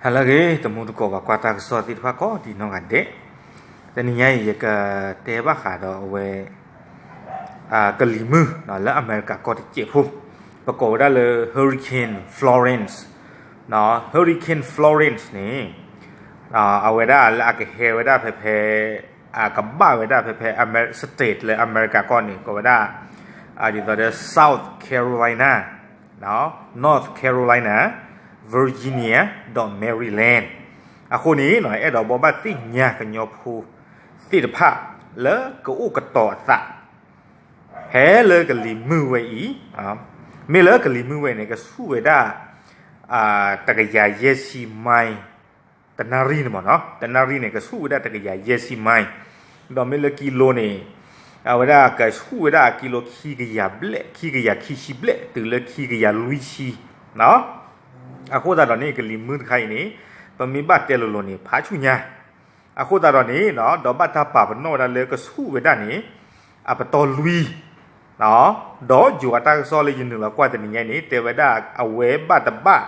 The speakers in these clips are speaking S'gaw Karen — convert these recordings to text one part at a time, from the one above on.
ဟါလၢအဂ့ၤ တမူတကိးဘၣ်ကွၢ်တၢ်ကစီၣ်သ့ၣ်တဖၣ်ကိးဒံးနီၢ်ဂၤဒဲး, တနံၤညါအံၤ ယကတဲဘၣ်ဃးဒီးအဝဲ ကလံၤမုၢ်လၢအမဲရကၤကီၢ်တစဲးဖိ, ပကိးဝဲဒၣ်လၢ Hurricane Florence, Hurricane Florence န့ၣ် အဝဲဒၣ်လၢအကဟဲဝဲဒၣ်ဖဲဖဲ အကဘၣ်ဝဲဒၣ်ဖဲဖဲ state လၢအမဲရကၤကီၢ်န့ၣ် ကိးဝဲဒၣ် ဒ်သိးဒီး South Carolina, North Carolina, Virginia ဒီး Maryland. အဃိန့ၣ် အဲၣ်ဒိးဘိးဘၣ်သ့ၣ်ညါကညီဖိသ့ၣ်တဖၣ် လၢကအိၣ်ကတီၤအသး ဖဲလၢကလံၤမုၢ်ဝဲအံၤ, မ့ၢ်လၢကလံၤမုၢ်ဝဲန့ၣ် ကဆူၣ်ဝဲဒၣ် တကယၤယဲၢ်ဆံ mile တနၣ်ရံၣ်န့ၣ်မ့ၢ်နီၤ, တနၣ်ရံၣ်န့ၣ် ကဆူၣ်ဝဲဒၣ်တကယၤယဲၢ်ဆံ mile, ဒီးမ့ၢ်လၢကံလိန့ၣ် အဝဲဒၣ်ကဆူၣ်ဝဲဒၣ်ကံလိခံကယၤဘျဲၣ်, ခံကယၤခံဆံဘျဲၣ် တုၤလၢခံကယၤလွံၢ်ဆံ အဃိသတးဒီးန့ၣ် ကလံၤမုၢ်တခါအံၤန့ၣ် ပမ့ၢ်ဘၣ်တဲလိၤလိၤန့ၣ် ဖးဆူညါ အဃိသတးဒီးန့ၣ် ဒီးဘၣ်တၢ်ပာ်ပနီၣ်ဝဲဒၣ်လၢကဆူၣ်ဝဲဒၣ်န့ၣ် အပတီၢ်လွံၢ်, ဒီးယိၤအတၢ်ကစီၣ်လၢယနုာ်လီၤကွၢ်တနံၤညါအံၤန့ၣ် တဲဝဲဒၣ်အဝဲဘၣ်တဘၣ်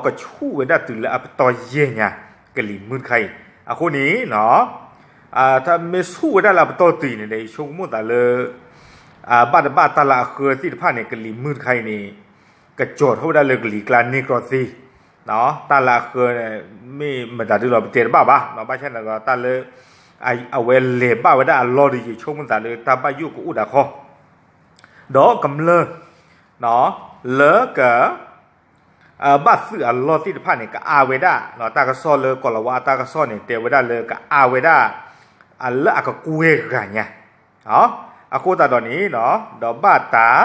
ကဆူၣ်ဝဲဒၣ်တုၤလၢအပတီၢ်ယဲၢ်ညါ ကလံၤမုၢ်တခါအံၤ. အဃိန့ၣ် မ့ၢ်ဆူၣ်ဝဲဒၣ်လၢအပတီၢ်တုၤအံၤန့ၣ်ဒီး ယဆိကမိၣ်သးလၢ ဘၣ်တဘၣ်တၢ်လၢအဃၢသ့ၣ်တဖၣ်န့ၣ် ကလံၤမုၢ်တခါအံၤန့ၣ် ကကၠီၤထီၣ်ဝဲဒၣ်လၢကလံၤကျါန့ၢ်ကြီသ့, တၢ်လၢအဃၢ မ့ၢ်မတၤဒုလီၤ ပတဲတဘၣ်ဘၣ်, ဘၣ်ဆၣ်န့ၣ်ဒီးတၢ်လၢ အဝဲလဲၤဘၣ်ဝဲဒၣ်အလီၢ်ဒီး ယဆိကမိၣ်သးလၢတၢ်ဘၣ်ယိၣ်ကအိၣ်ဒၣ်ဃီ ဒီးကမျၢၢ် လၢက ဘၣ်သုးအလီၢ်သ့ၣ်တဖၣ်န့ၣ် ကအါဝဲဒၣ်, တၢ်ကစီၣ်လၢကီၢ်လၤဝါအတၢ်ကစီၣ်န့ၣ် တဲဝဲဒၣ်လၢကအါဝဲဒၣ် လၢအကကွဲၢ်ဂၤညါ, အဃိသတးဒီးန့ၣ် ဒီးဘၣ်တၢ်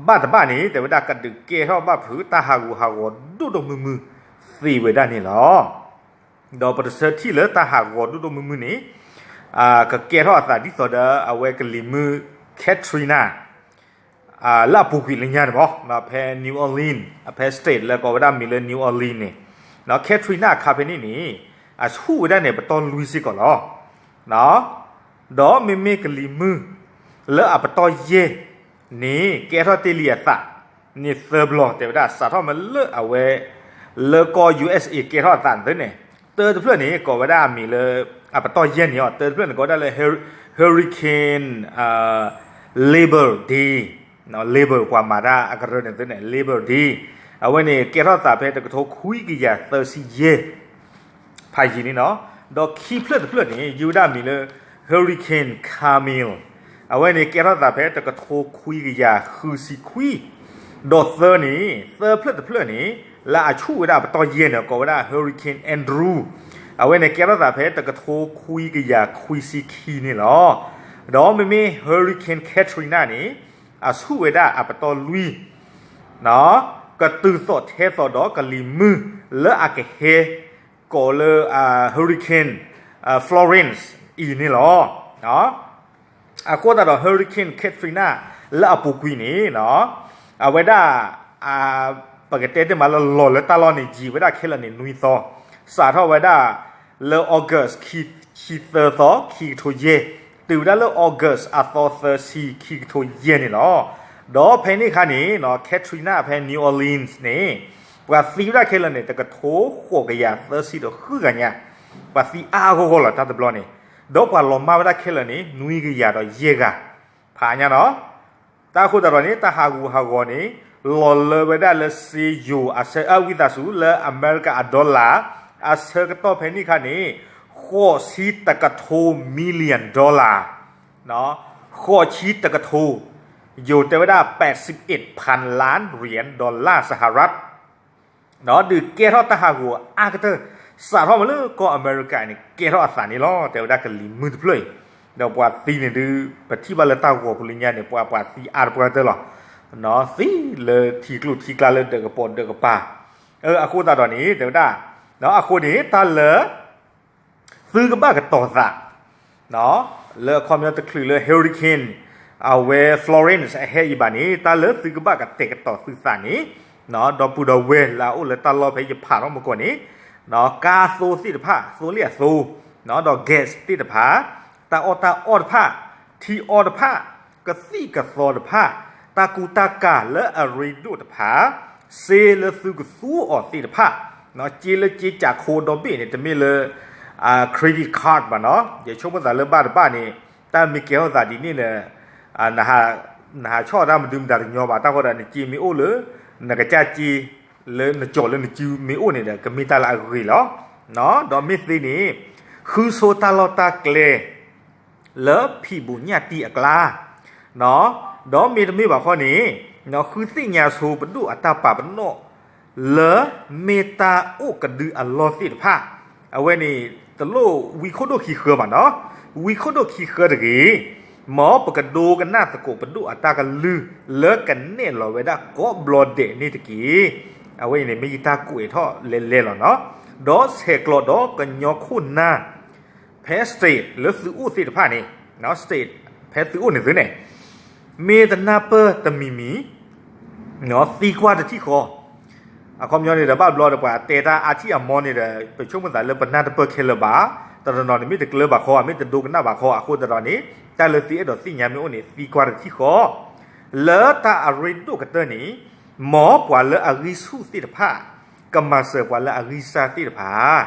ဘၣ်တဘၣ်န့ၣ် တဲဝဲဒၣ်ကဒုးကဲထီၣ်ဘၣ်ဖုး တၢ်ဟးဂူာ်ဟးဂီၤဒိၣ်ဒိၣ်မုၢ်မုၢ်သ့ဝဲဒၣ်န့ၣ်လီၤ. ဒီးပတဆၢထံၣ်လၢတၢ်ဟးဂီၤဒိၣ်ဒိၣ်မုၢ်မုၢ်န့ၣ် ကကဲထီၣ်အသးဒ်သိးဒီးအဝဲကလံၤမုၢ် Katrina လၢအပူၤကွံာ်လၢညါန့ၣ်မ့ၢ် ဖဲ New Orleans, ဖဲ state လၢကိးဝဲဒၣ်မံၤလၢ New Orleans န့ၣ်, Katrina အခါဖဲန့ၣ်န့ၣ် အဆူၣ်ဝဲဒၣ်န့ၣ် ပတီၢ်လွံၢ်စ့ၢ်ကီးလီၤ. ဒီးမ့မ့ၢ်ကလံၤမုၢ် လၢအပတီၢ်ယဲၢ်န့ၣ် ကဲထီၣ်တ့ၢ်လံအသးန့ၣ်သၢဘျီ တဲဝဲဒၣ် စးထီၣ်မ့ၢ်လၢအဝဲ လၢကီၢ် USA ကဲထီၣ်အသးန့ၣ်သ့န့ၣ်, တၢတဖျၢၣ်န့ၣ် ကိးဝဲဒၣ်အမံၤလၢ အပတီၢ်ယဲၢ်န့ၣ်အီၤ တၢတဖျၢၣ်န့ၣ် ကိးဝဲဒၣ်လၢ Hurricane Labor Day, Labor ပှၤမၤတၢ်အကရၢန့ၣ်သ့န့ၣ် Labor Day, အဝဲန့ၣ်ကဲထီၣ်သးဖဲတကထိခွံကယၤသၢဆံယဲၢ် ဖးယံာ်န့ၣ်လီၤ. ဒီးခံဖျၢၣ်တဖျၢၣ်န့ၣ် ယုၢ်ဝဲဒၣ်မံၤလၢ Hurricane Camille, အဝဲန့ၣ်ကဲထီၣ်သးဖဲတကထိခွံကယၤဃုဆံခွံ, ဒီးသၢန့ၣ် သၢဖျၢၣ်တဖျၢၣ်န့ၣ် လၢအဆူၣ်ဝဲဒၣ်အပတီၢ်ယဲၢ်န့ၣ် ကိးဝဲဒၣ် Hurricane Andrew, အဝဲန့ၣ်ကဲထီၣ်သးဖဲတကထိခွံကယၤခွံဆံခံန့ၣ်လီၤ. ဒီးမ့မ့ၢ် Hurricane Katrina န့ၣ် အဆူၣ်ဝဲဒၣ်အပတီၢ်လွံၢ် ကတုၤသိးထဲသိးဒီးကလံၤမုၢ်လၢအကဟဲ ကိးလၢ Hurricane Florence အံၤန့ၣ်လီၤ. အဃိသတးဒီး Hurricane Katrina လၢအပူၤကွံာ်န့ၣ် အဝဲဒၣ် ပကတဲတ့ၢ်မးလၢလီၤလၢတၢ်လီၢ်န့ၣ် ယံာ်ဝဲဒၣ်ခဲလၢာ်န့ၣ် နွံသီ, စးထီၣ်ဝဲဒၣ် လၢ August ခံသၢသီ ခံကထိယဲၢ်, တုၤဝဲဒၣ်လၢ August အသီသၢဆံ ခံကထိယဲၢ်န့ၣ်လီၤ. ဒီးဖဲန့ၣ်အခါန့ၣ် Katrina ဖဲ New Orleans န့ၣ် ပှၤသံဝဲဒၣ်ခဲလၢာ်န့ၣ် တကထိဃိးကယၤသၢဆံဒီးဃုဂၤညါ, ပှၤသံအါအါဂီၢ်ဂီၢ်လီၤတၢ်တဘျီန့ၣ်, ဒီးပှၤလီၤမၢ်ဝဲဒၣ်ခဲလၢာ်န့ၣ် နွံကယၤဒီးယဲၢ်ဂၤ, ဖးညါနီၤ. တၢ်အဃိသတးဒီးန့ၣ် တၢ်ဟးဂူာ်ဟးဂီၤန့ၣ် လီၤလၢဝဲဒၣ်လၢစ့ယိၤအဆၢအဝံသးစူၤ လၢအမဲရကၤအ dollar အဆၢကတီၢ်ဖဲန့ၣ်အခါန့ၣ် ဃိးဆံတကထိ million dollar, ဃိးဆံတကထိ, ယိၤတဲဝဲဒၣ် ပၢးဆံအ့းဖၣ်လၢၣ်ရံၣ် dollar စဟရၣ် ဒီးဒုးကဲထီၣ်တၢ်ဟးဂူာ်အါကတၢၢ် စးထီၣ်မ့ၢ်လၢကီၢ်အမဲရကၤန့ၣ် ကဲထီၣ်အသးန့ၣ်လီၤ. တဲဝဲဒၣ်ကလံၤမုၢ်တဖျၢၣ်အံၤ, ဒီးပှၤသံန့ၣ်ဒုး ပထံၣ်ဘၣ်လၢတၢ်ဂီၤပူၤလၢညါန့ၣ် ပှၤပှၤသံအါတပှၢ်ကတၢၢ်လီၤ. သံလၢထံကျိထံကျါလၢဒၢးကပိာ်ဒၢးကပၤ, အဃိသတးဒီးန့ၣ် တဲဝဲဒၣ် အဃိန့ၣ် တၢ်လၢ သုကဘၣ်ကတီၤသး လၢအခီပညီတချုးလၢ hurricane အဝဲ Florence အဟဲအံၤဘၣ်န့ၣ် တၢ်လၢသုကဘၣ်ကတဲာ်ကတီၤသုသးန့ၣ် ဒီပုၢ်ဒီဝဲၢ်လၢအအိၣ်လၢတၢ်လီၢ်ဖဲယဖးထီၣ်မူကီၢ်န့ၣ် ကါသိသ့ၣ်တဖၣ် သိလ့ၣ်အသိ ဒီး gas သ့ၣ်တဖၣ် တၢ်အီၣ်တၢ်အီတဖၣ် ထံအီတဖၣ် ကသံၣ်ကသီတဖၣ် တၢ်ကူတၢ်ကၤလၢအရ့ဒိၣ်တဖၣ် စ့လၢသုကသူအီၤသ့ၣ်တဖၣ် စ့လၢစ့ကၠးခိဒီဘ့ၣ်န့ၣ် တမ့ၢ်လၢ credit card ဘၣ်နီၤ. ယဆိကမိၣ်သးလၢဘၣ်တဘၣ်န့ၣ် တၢ်မ့ၢ်ကဲထီၣ်သးဒ်န့ၣ်ဒီး နဟးဆီၣ်တၢ်မဒုမတၤတညီဘၣ်, တၢ်ဃိဒီးနစ့မ့ၢ်အိၣ်လၢ နကစၢ်စ့ လၢနကၠီၣ်လၢနစုမ့ၢ်အိၣ်န့ၣ်ဒီး ကမ့ၢ်တၢ်လၢအဂ့ၤလီၤ. ဒီးမ့ၢ်သ့န့ၣ် ဃုဆိတၢ်လီၢ်တၢ်ကျဲ လၢဖံးဘူးညၣ်တံၢ်အကျါ, ဒီးမ့တမ့ၢ်ဘၣ်ဃီန့ၣ် ဃုသ့ၣ်ညါဆိပဒိၣ်အတၢ်ပာ်ပနီၣ် လၢမ့ၢ်တၢ်အိၣ်ကဒုအလီၢ်သ့ၣ်တဖၣ်, အဝဲန့ၣ် တလိၣ်ဝံခိၣ်ဒိၣ်ခံဃၢဘၣ်နီၤ, ဝံခိၣ်ဒိၣ်ခံဃၢတဂ့ၤ, မ်ပကဒိကနၣ်သကိးပဒိၣ်အတၢ်ကလုၢ် လၢကနဲၣ်လီၤဝဲဒၣ်ကိးဘျီဒဲးန့ၣ်တက့ၢ်. အဝဲအံၤန့ၣ် မ့ၢ်ယတၢ်ကွဲးထီၣ်လဲၤလဲၤလီၤနီၤ. ဒီးဆဲးကျိးဒီးကညီခိၣ်နၢ် ဖဲ state လၢသုအိၣ်သ့ၣ်တဖၣ်န့ၣ်, state ဖဲသုအိၣ်န့ၣ်သုန့ၣ် မ့ၢ်တနၢ်ပၢၢ်တမံၤမံၤ သံကွၢ်တထံၣ်ဃီ, အခီပညီန့ၣ်ဒီး ဘၣ်ဘျီဒီး ပှၤတဲတၢ်အါထံၣ်အမီန့ၣ်ဒီး ပဆိကမိၣ်သးလၢပနၢ်တပၢၢ်ခဲလၢာ်ဘၣ်, တနီၤနီၤန့ၣ် မ့ၢ်တကျၢၤဘၣ်ဃီ မ့ၢ်တဒိကနၣ်ဘၣ်ဃီ, အဃိသတးဒီးန့ၣ် တၢ်လၢသုအဲၣ်ဒိးသ့ၣ်ညါမ့ၢ်အိၣ်န့ၣ် သံကွၢ်တထံၣ်ဃီ, လၢတၢ်အရ့ဒိၣ်ကတၢၢ်န့ၣ် မ်ပှၤလၢအဂံၢ်ဆူၣ်သ့ၣ်တဖၣ် ကမၤစၢၤပှၤလၢအဂံၢ်စၢ်သ့ၣ်တဖၣ်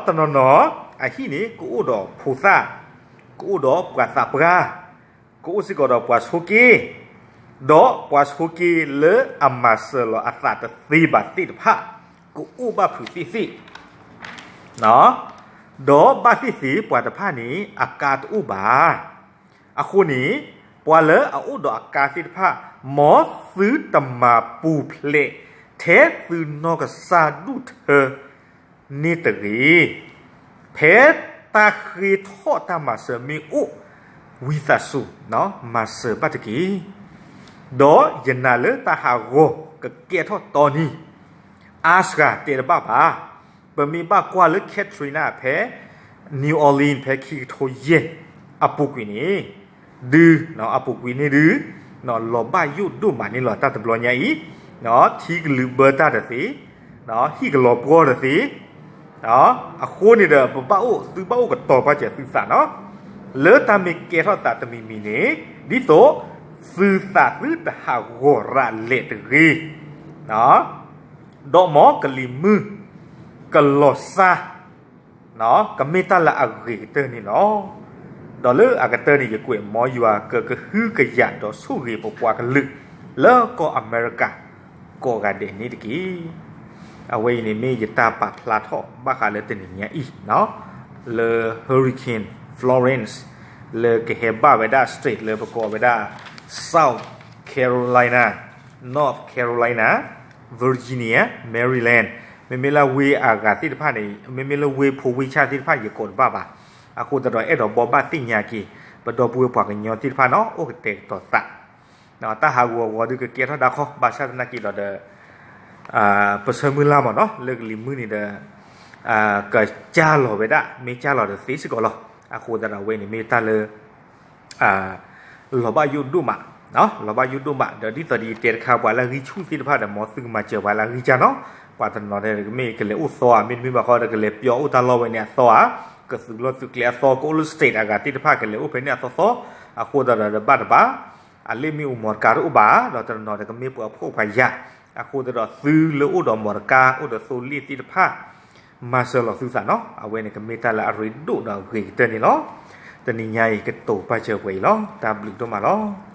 တနီၤနီၤ အဟံၣ်န့ၣ် ကအိၣ်ဒီးဖိသၣ်, ကအိၣ်ဒီးပှၤသးပှၢ်, ကအိၣ်စ့ၢ်ကီးဒီးပှၤဆိးက့, ဒီးပှၤဆိးက့လၢအမၤစၢၤလီၤအသးတသ့ဘၣ်သ့ၣ်တဖၣ် ကအိၣ်ဘၣ်ဖုးသ့ၣ်သ့ၣ် ဒီးဘၣ်သ့ၣ်သ့ၣ်ပှၤတဖၣ်န့ၣ် အကါတအိၣ်ဘၣ်. အဃိန့ၣ် ပှၤလၢအအိၣ်ဒီးအကါသ့ၣ်တဖၣ် မ်သုတမၤပူၤဖျဲးထဲသုနီၢ်ကစၢ်ဒူၣ်ထၢန့ၣ်တဂ့ၤ. ဖဲတၢ်ဃ့ထီၣ်တၢ်မၤစၢၤမ့ၢ်အိၣ်ဝံသးစူၤ မၤစၢၤဘၣ်တက့ၢ်. ဒီးယနာ်လၢတၢ်ဟးဂီၤကကဲထီၣ်တီနံၤ အါစှၤတဲတဘၣ်ဘၣ်. ပမ့ၢ်ဘၣ်ကွၢ်လၢ Katrina ဖဲ New Orleans ဖဲခံကထိယဲၢ် အပူၤကွံာ်န့ၣ် ဒုး အပူၤကွံာ်န့ၣ်ဒုး လီၤဘၣ်ယိၣ်ဒိၣ်မးန့ၣ်လီၤ. တၢ်တဘျီညါအံၤ ထံကလုာ်ဘၢတၢ်တသ့, ဟံၣ်ကလီၤပှီၢ်တသ့, အဃိန့ၣ်ဒီး ပဘၣ်အိၣ် သုဘၣ်အိၣ်ကတီၤပာ်စၢၤသုသးနီၤ လၢတၢ်မ့ၢ်ကဲထီၣ်သးတမံၤမံၤန့ၣ် ဒ်သိးသုသးသုတဟးဂီၤရၤလဲာ်တဂ့ၤ ဒီးမ်ကလံၤမုၢ်ကလီၤစၢ် ကမ့ၢ်တၢ်လၢအဂ့ၤကတၢၢ်န့ၣ်လီၤ. ဒီးလၢအကတၢၢ်န့ၣ် ယကွဲး မ်ယွၤကကဟုကယာ်ဒီးဆိၣ်ဂ့ၤပပှၤကလုာ် လၢကီၢ်အမဲရကၤကိးဂၤဒဲးန့ၣ်တက့ၢ်. အဝဲအံၤန့ၣ်မ့ၢ်ယတၢ်ပာ်ဖျါထီၣ်ဘၣ်ဃးလၢတနံၤညါအံၤ လၢ Hurricane Florence လၢကဟဲဘၣ်ဝဲဒၣ် state လၢပကိးဝဲဒၣ် South Carolina, North Carolina, Virginia, Maryland, မ့မ့ၢ်လၢဝ့ၢ်အဂၤသ့ၣ်တဖၣ်န့ၣ် မ့မ့ၢ်လၢဝ့ၢ်ဖိဝ့ၢ်ဆၣ်သ့ၣ်တဖၣ် ယကိးတဘၣ်ဘၣ်. အဃိသတးဒီး အဲၣ်ဒိးဘိးဘၣ်သ့ၣ်ညါက့ၤ ပဒီပုၢ်ဝဲၢ်ပှၤကညီသ့ၣ်တဖၣ်နီၤ အိၣ်ကတဲာ်ကတီၤသး တၢ်ဟးဂူာ်အဂီၤဒုးကကဲထီၣ်ဒၣ်ခီ ဘၣ်ဆၣ်သနာ်က့ဒီးဒီး ပဆၢမုၢ်လၢ်မ့ၢ်နီၤ လၢကလံၤမုၢ်န့ၣ်ဒီး ကစၢ်လီၤဝဲဒၣ် မ့ၢ်စၢ်လီၤဒီးသ့စ့ၢ်ကီးလီၤ. အဃိသတးဒီးအဝဲန့ၣ်မ့ၢ်တၢ်လၢ လီၤဘၣ်ယိၣ်ဒိၣ်မး, လီၤဘၣ်ယိၣ်ဒိၣ်မး ဒီးဒ်သိးဒီးယတဲတခါ ပှၤလၢအဂံၢ်ဆူၣ်သ့ၣ်တဖၣ်ဒီး မ်သုကမၤစၢၤပှၤလၢအဂံၢ်စၢ်နီၤ. ပှၤတနီၤန့ၣ် မ့ၢ်ကလဲၤအိၣ်သီဧါ, မ့တမ့ၢ်ဘၣ်ဃီဒီး ကလဲၤပျီအိၣ်တၢ်လီၢ်ဝဲန့ၣ်အသီဧါ, ကသုးလီၢ်သုးကျဲအသီ ကအိၣ်လၢ state အဂၤသ့ၣ်တဖၣ် ကလဲၤအိၣ်ဖဲန့ၣ်အသီသီ, အဃိသတးဒီးဘၣ်တဘၣ် အလ့ၣ်မ့ၣ်အူမီတကါတအိၣ်ဘၣ်, ဒီးတနီၤဒီးကမ့ၢ်ပှၤဖှီၣ်ပှၤယာ်, အဃိသတးဒီးသုလၢအိၣ်ဒီးမီတကါ အိၣ်ဒီးသိလ့ၣ်သ့ၣ်တဖၣ် မၤစၢၤလီၤသုသးနီၤ. အဝဲန့ၣ်ကမ့ၢ်တၢ်လၢအရ့ဒိၣ်ဒီးအဂ့ၤကတၢၢ်န့ၣ်လီၤ. တနံၤညါအံၤကတိၤပာ်စၢၤပှဲၤအံၤလီၤ. တၢ်ဘျုးဒိၣ်မးလီၤ.